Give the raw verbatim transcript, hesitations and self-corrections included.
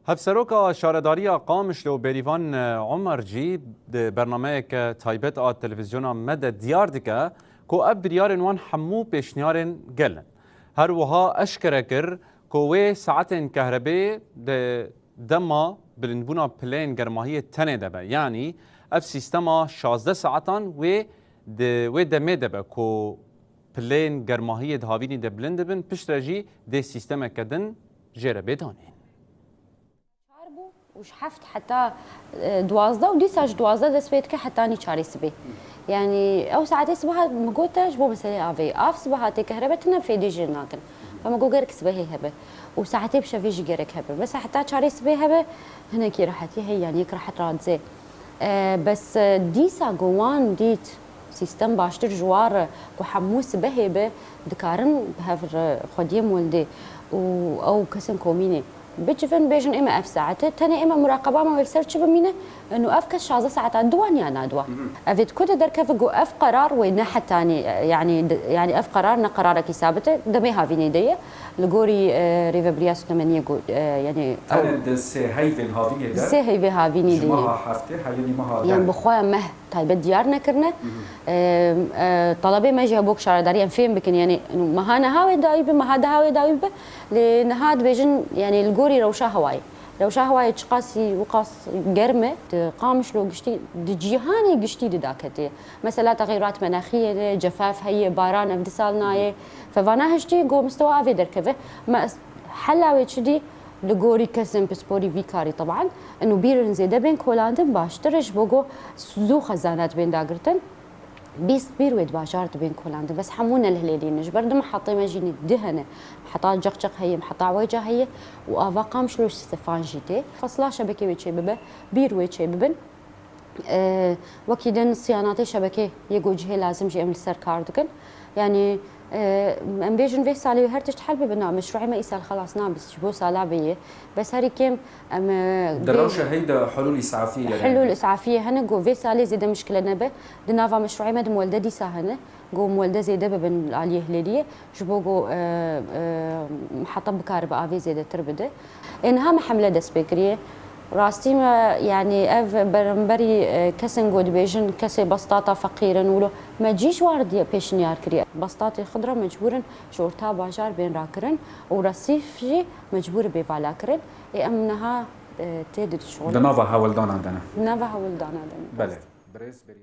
Hevseroka Şaredariya Qamişlo Bêrîvan Omer jî di bernameyeke taybet a televîzyona me de diyar dike ku ev biryarên wan hemû pêşniyarên gel in. Her wiha eşkere kir ku wê saetên kehrebê di dema bilindbûna pileyên germahiyê tenê de be. Yanî ev sîstema şazdeh saetan wê di wê demê de be ku pileyên germahiyê di havînî de bilind dibin, piştre jî dê sîstemeke din jê re bê danîn. Çar bû û ji heft heta, e, duwazdeh û dîsa ji duwazdeh dest pê dike heta nî çarê sibê. Yanî ew saetê sibeha min got te ji bo meselê avê. Av sibeha tê kehrebe tine fêdê jê nakin. Em got gerek sibehê hebe. Û saetê bi şevê jî gerek hebe. Bes heta çarê sibê hebe hinekî rehetî heye, yanî yek rehet radizê. E, bes, e, dîsa ku wan dît sîstem baştir ji wan re ku hemû sibehê be, dikarin bi hev re xwediyê moldê û ew kesên komînê bicivin, bêjin ême ev saete tenê ême muraqeba me wê li ser çi bimîne, û ev kes şazdeh saeta di wan ya nadiwa. Ev ê di ku de derkeve ku ev qerar wê ne hetanî, e, yanî di, yanî ev qerar ne qerarekî sabit e, demê havînê de ye. Li gorî, e, rêvebiriya sutemeniyê got, e, yanî Tenê di sê heyvên havînê de, sê heyvê havînî ji de ye. Meha heftê heyanî meha Yan deh. Bi xwe meh taybet diyar nekirine. E, e, talebê me jî hebû ku şaredarî em fêm bikin, yanî meha niha wê dawî be, meha deha wê dawî be. Lê niha dibêjin, yanî li gorî rewşa hewayê. Rewşa hewayê çiqasî wiqas germ e, di Qamişlo giştî, di cîhanê giştî di daketê. Mesela texeyrat menaxiyê de, cefaf heye, baran ev di sal nayê. Fevana hiştî ku mistewa avê derkeve. Me hela wê çi dî? Li gorî kesên pisporî vî karî teban, û bîrên zêde bên kolandin baştir e, ji bo ku zû xezana dibên dagirtin. Bîst bîr wê di bajar dibên kolandin. Bes hemû ne li Hilêlî ne. Ji ber du mihetê me jî ne, du hene. Miheta Ceqceq heye, miheta Weca heye û ava Qamişlo ji Stefan jî tê. Fasila şebekê wê çêbibe, bîr wê çêbibin. E, wekî din siyanatê şebekê yê ku cihê lazim jî em li ser kar dikin. Yanî, e, em bêjin vê salê her tişt hel bibe, na, meşruê me îsal xelas nabî, ji bo sala bê ye. Bes herî kêm em, e, Di bêjin rewşa hey de hulûl îsafî ye. Hulûl îsafiyê hene ku vê salê zêde mişkile nebe. Di nava meşruê me de molde dîsa hene. Ku molde zêde bibin li aliyê Hilêliyê. Ji bo ku, e, e, miheta bikaribe avê zêdetir bide. Ê niha me hemle dest pê kiriye. Rastî me, yanî ev beramberî, e, kesên ku dibêjin kesê bestata feqîr in wilo me cî ji wan re diye pêşniyar kiriye. Bestatê xwe re mecbûr in ji orta bajar bên rakirin û resîf jî mecbûr bê vala kirin. Ê em niha, e, tê di şixulin. Di nava hewldanan de ne. Di nava hewldanan de ne. Belê. Birêz Berî